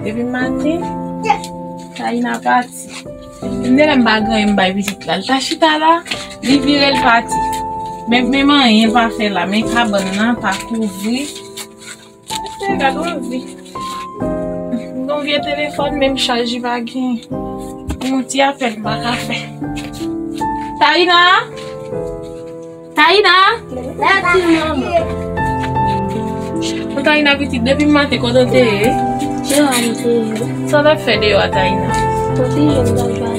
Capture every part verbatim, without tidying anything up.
Depi maten, Taina pati. M te lè m pa gen anyen m bay pitit la. L ta chita la, li vire l pati. Men, men anyen l pa fè la. Men kabann nan pa kouvri. Mesye, gad yon vi. M gen yon vye telefòn, menm chaj li pa gen. Yon ti apèl m pa ka fè. Taina! Taina! La ti manman. Bon, Taina pitit, depi maten kote w te ye? Deyò a m te ye. Sa w t ap fè deyò a, Taina? Soti jwenn baba.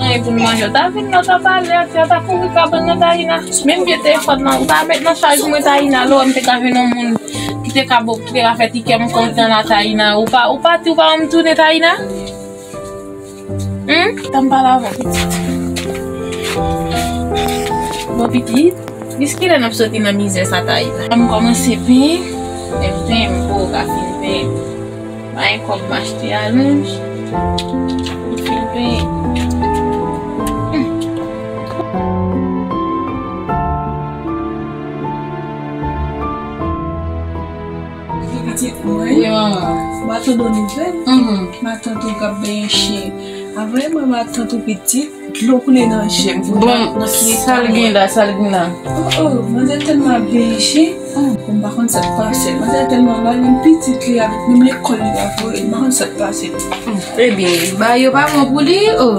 Anyen pou m manje. Ou ta vin la, ou ta pale ak yo, ou ta kouvri kabann nan, Taina. Menm vye telefòn nan, ou ta met nan chaj mwen, Taina. Lè w wè m te ka jwenn yon moun ki te ka bo-, ki te ka fè ti kè m kontan la, Taina. Ou pa, ou pati, ou pa janm tounen, Taina? Humm? Tan m pale avè w, pitit. Bon, pitit, jiskilè n ap soti nan mizè sa, Taina? M kòmanse penyen, men penyen m poko ka fin penyen. Pa gen kòb m achte alonj pou m fin penyen. Pitit mwen. Wi, manman. Matant w nouvèl. Mhm. Matant ou k ap benyen chen. Avè mwen, matant ou pitit. Dlo koule nan je m pou... Bon, nan ki sa l gen la, sa l gen la? Oh, oh, manzè tèlman ap benyen chen. Bon, m pa konn sa k pase. Manzè tèlman mal, menm pitit li avèk menm lekòl li pa voye l, m pa konn sa k pase. Ebyen, bagay yo pa bon pou li, oh.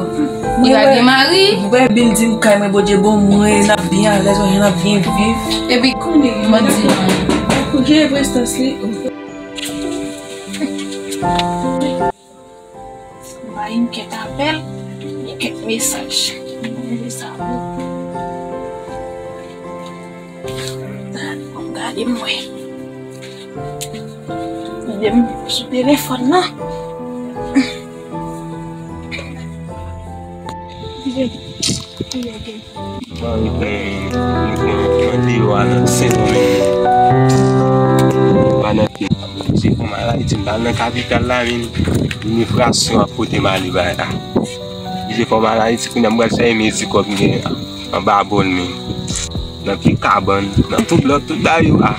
Li pa gen mari. Mwen wè bilding kay mwen, Bondye ban mwen, n ap byen alèz, wè jan n ap byen viv. Epi, konnen, mwen di, jere prestans li, oh. M pa yon kèk apèl, yon kèk mesaj. M mande sa pou. Gade m wè. Gade m sou telefòn nan. Mwen, mwen, mwen, mwen deyò a nan Sendomeng. Mwen pa nan peyi a, men se fò m al Ayiti, m pa al nan kapital la, men imigrasyon ap pote m ale bay la. Se fò m al Ayiti, kounye a m pral fè yon mezi kòb m gen anba bòl men. Nan pye kabann, nan tout lòt, tout bagay yo a.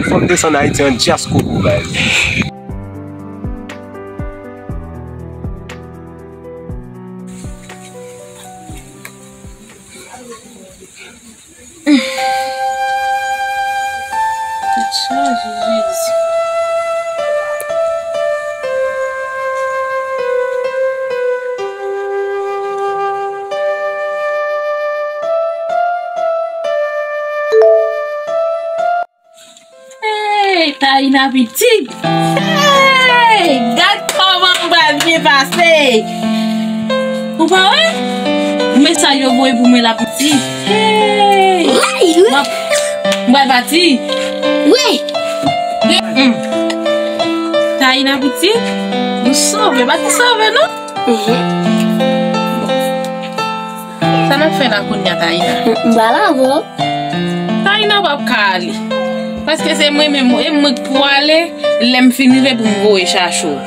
Fò m desann Ayiti an dyaskopo, baz. Tèt chaje, Jezi. Hey, Taina pitit! Hey, gad kòman m pral byen pase! Ou pa wè? Mesaj yo voye pou mwen la pitit. Hey! Wi, wi. M ap, m pral pati. Wi. De, hmm. Taina pitit, nou sove, pa ti sove non? Mhm. Sa n ap fè la kounye a, Taina? M pral avè w. Taina p ap ka ale. Paske se mwen menm, e mwen k pou ale, lè m fin rive pou m voye chache w.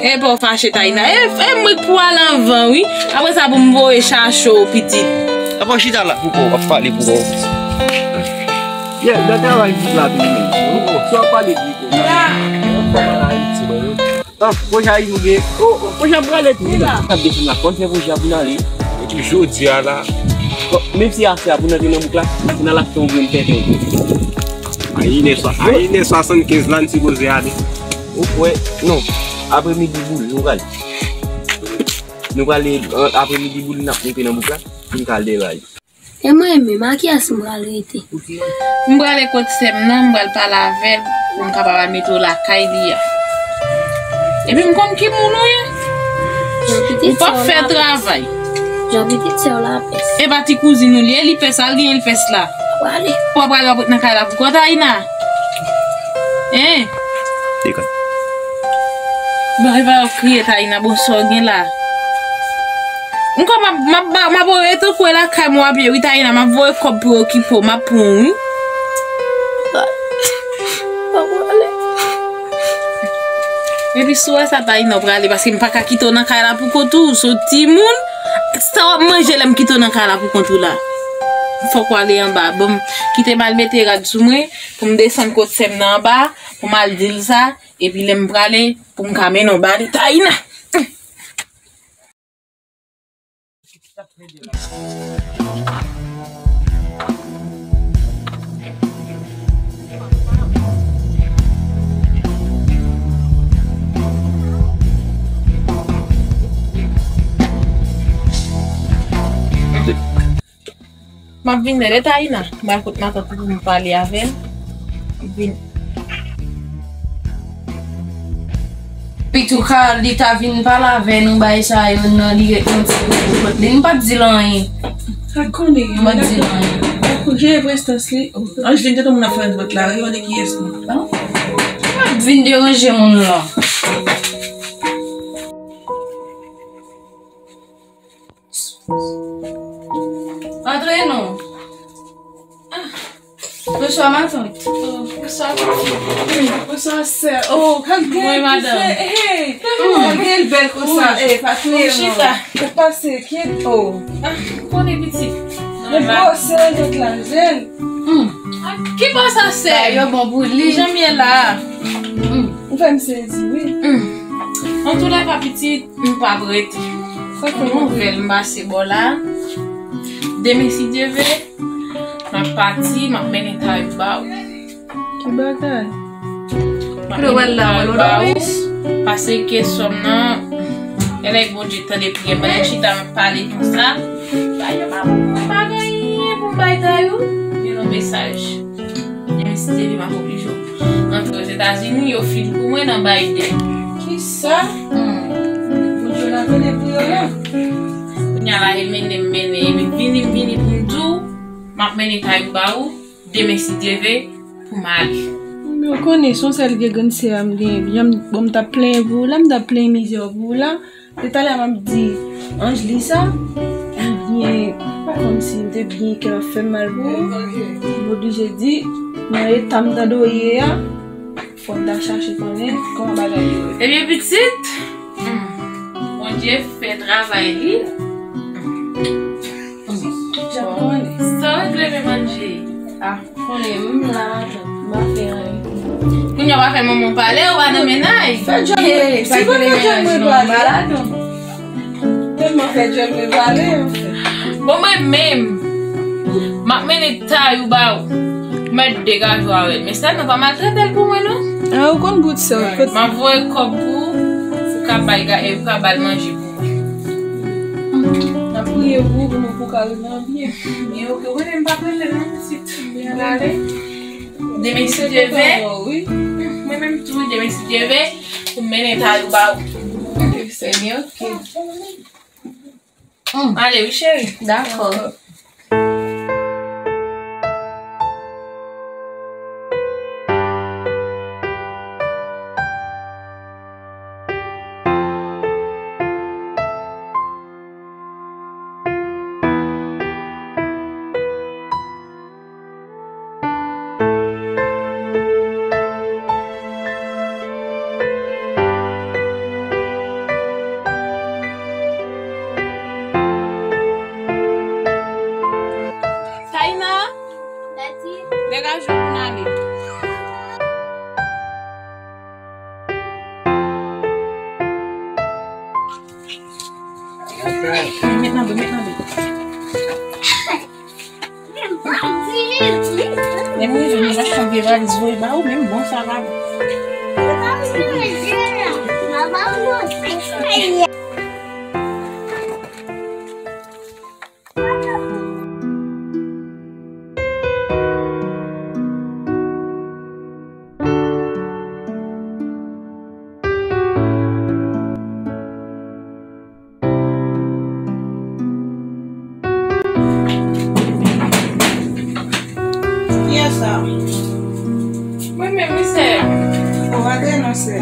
E pa w fache, Taina. E, e mwen k pou ale anvan, wi. Apre sa, pou m voye chache w, pitit. Apa w chita la pou kò w, w ap pale pou kò w. Yeah, nan travay m la tou, wi. Si w ap pale pou kò w. Ah, konja Izo gen. Oh, oh, konja prale tou la. N ap desann la, konn fè konja pou n ale. Epi jodi a la. Bon, menm si afè a pou n antre nan bouk la, pou n al achte yon grenn tenten. Ayinè swa-, ayinè swasannkenz la, n sipoze ale. Ou kwè? Non. Apremidi boul, nou prale. Nou prale, euh, apremidi boul, n ap monte nan bouk la, pou n ka al dèyè la. E mwen menm, a kiyès m pral rete? M prale kot sè m nan, m pral pale avè l pou m kapab al mete w lakay li a. Epi m konn ki moun ou ye. Ou p ap fè travay. Jan pitit sè w la pès. E pa ti kouzin ou li ye, li pès, al gen l pès la. Ou prale. Ou prale w ap ret nan kay la pou kò w, Taina? Hein? Bon, e pa w ap kriye, Taina, bon, sa w gen la? Ankò m ap, m ap, m ap, m ap rete kwè lakay mwen ap ye, wi, Taina, m ap voye kòb pou yo okipe w, m ap pran w, wi. Epi si w wè sa, Taina, w prale, paske m pa ka kite w nan kay la pou kont ou, w se yon timoun, sa w ap manje lè m kite w nan kay la pou kont ou la? Fòk w ale anba. Bon, kite m al mete rad sou mwen, pou m desann kot sè m nan anba, pou m al di l sa, epi lè m prale, pou m ka mennen w ba li, Taïna. M ap vin rele Taïna. M al kot matant pou m pale avè l. M ap vin. Pitou ka li ta vin pale avè nou bay sa yo nan li ret yon ti bout kot li. M pa t di l anyen. Sa konnen. M pa t di l anyen. Dakò, jere prestans li. Oh, Angeline te tonbe nan fè vant la, wi, de kiyès nou? M pa t vin deranje moun la. Antre non. Ah. Bonswa, matant. Oh, bonswa, pitit. Bonswa, sè. Oh, gad, mwen, madanm. Hey, gad, bèl konsa. Hey, pa kriye non. Chita. Sa pase, kyèt. Oh. Ah, konnen pitit. Men gwosè zòt la, jèn. Hmm. Ah, ki bò sa, sè? Sa yo bon pou li. Jan m ye la. Hmm. Ou fè m sezi, wi. Hmm. Antoulèka, pitit, m p ap rete. Sa fè yon nouvèl m pase bò la. Demen, si Dye vle, m ap pati, m ap mennen Tayou ba ou. Ki bagay? M ap mennen Tayou ba ou. Paske sè m nan, e lè Bondye tande priyè m, pandan m chita, m ap pale konsa. Tayou pa pou mwen, pa gen anyen pou m bay Tayou. Gen yon mesaj. Demen, si Dye vle, m ap oblije antre Ozetazini, yo fin pou mwen nan Biden. Kisa? Hmm. Bondye la tande priye w lan. Kounye a la, e mennen m mennen, e vini m vini pou m di w, m ap mennen Tayou ba ou, demen, si Dye vle, pou m ale. Men w konnen, se yon sèl vye grenn sè a m genyen. Jan m, bon, m t ap plenyen pou ou la, m t ap plenyen mizè w pou ou la. Se talè m ap di Anjli sa, li byen, pa kòmsi m te byen kè l ap fè m mal pou ou. M oblije di, nan eta m tande w ye a, fò m ta chache konnen kòman bagay yo ye. Ebyen, pitit, hmm, Bondye fè travay li. Hmm. Jan m konnen. Sa w regle menm, Anjli? Ah. Konnen, menm la, matant, m pa fè anyen. Kounye a w pa fè manman w pale, ou pa nan mennaj. Fè djòl mwen, si pa fè djòl mwen pale. Tèlman fè djòl mwen pale, anfen. Bon, mwen menm, m ap mennen Tayou ba ou. Mèt degaje w avè l. Men sèlman pa maltrete l pou mwen, non. Ah, ou konn bout sa, ou fèt. M ap voye kòb pou ou, pou w ka bay ga-, e pou w ka ba l manje pou mwen. M ap priye pou ou, pou nou, pou w ka rive an byen. Men ok, ou konnen m pa prese non, pitit. Mwen ale. Demen, si Dye vle. Mwen menm tou, demen, si Dye vle, pou m mennen Tayou ba ou. Ebyen, ok. Ale, wi, cheri. Dakò. Taïna! Dati! Degaje w pou n ale. Met nan do, met nan do. Lè m rive, m achte yon vye valiz voye ba ou, menm bon sa pa bon. Kiyès sa? Mwen menm, wi, sè. Bon, antre non, sè.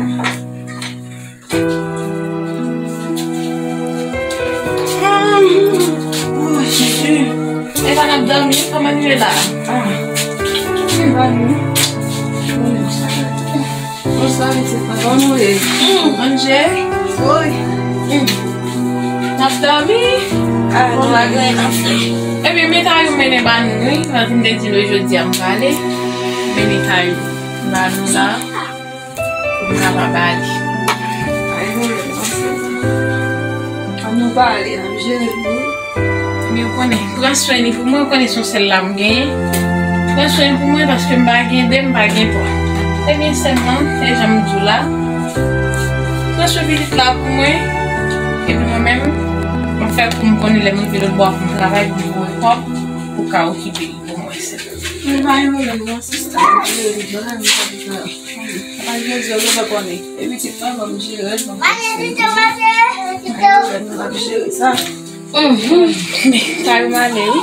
Oh, Jezi. E pa n ap dòmi, kòman nou ye la? Ah. N ap dòmi. Bonswa, pitit mwen. Kòman w ye? Hmm, Anjè. Woy. Hmm. N ap dòmi. Ah, nou pa gen anyen nan fè. Ebyen, men Tayou mennen ba nou, wi. Paske m te di l jodi a m prale. Mennen Tayou ba nou la. Pou m kapab ale. Ay, mwen menm, anfen. Ann nou pale, n ap jere l pou ou. Men w konnen, pran swen li pou mwen, w konnen se yon sèl la m genyen. Pran swen li pou mwen, paske m pa gen de, m pa gen twa. Ebyen, sè m nan, se jan m di w la. Pran swen pitit la pou mwen, epi mwen menm, m ap fè kou m konnen lè m rive lòtbò a pou m travay, pou m voye kòb, pou w ka okipe li pou mwen, sè. Mwen pa yon moun, non, sista, m jere li vrèman byen. Malgre di yo gentan konnen. E pitit mwen, ban m jere l, ban m kontinye. Mwen ap jere sa. Mhm. Men, Tayou male, wi.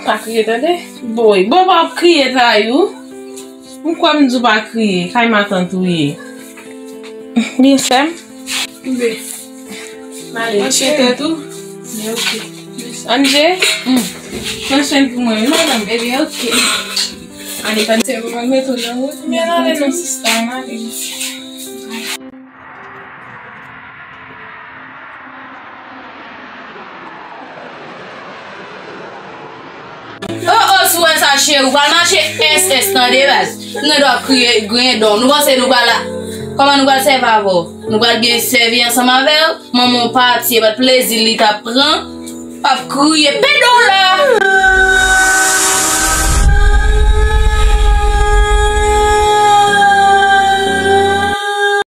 Pa kriye, tande? Boy, bon, pa ap kriye, Tayou. M kwè m di w pa kriye. Kay matant ou ye. Byen, sè m. Mbe. Male, mwen cheri. Tèt ou? Mbe, oke. Anje? Mm. Pran swen pou mwen, wi, madanm. Ebyen, oke. Ale, pa se mwen mete w nan wout. Men ale non, sista, male. Oh, oh, si w wè sa, cheri, ou pral mache S S, tande, baz. Nou dwe kriye, griyen don. Nou panse nou pral la. Kòman nou pral sèvi avè w? Nou pral byen sèvi ansanm avè w? Manman w pati, e pa t plezi li t ap pran. P ap kriye, pèdon la.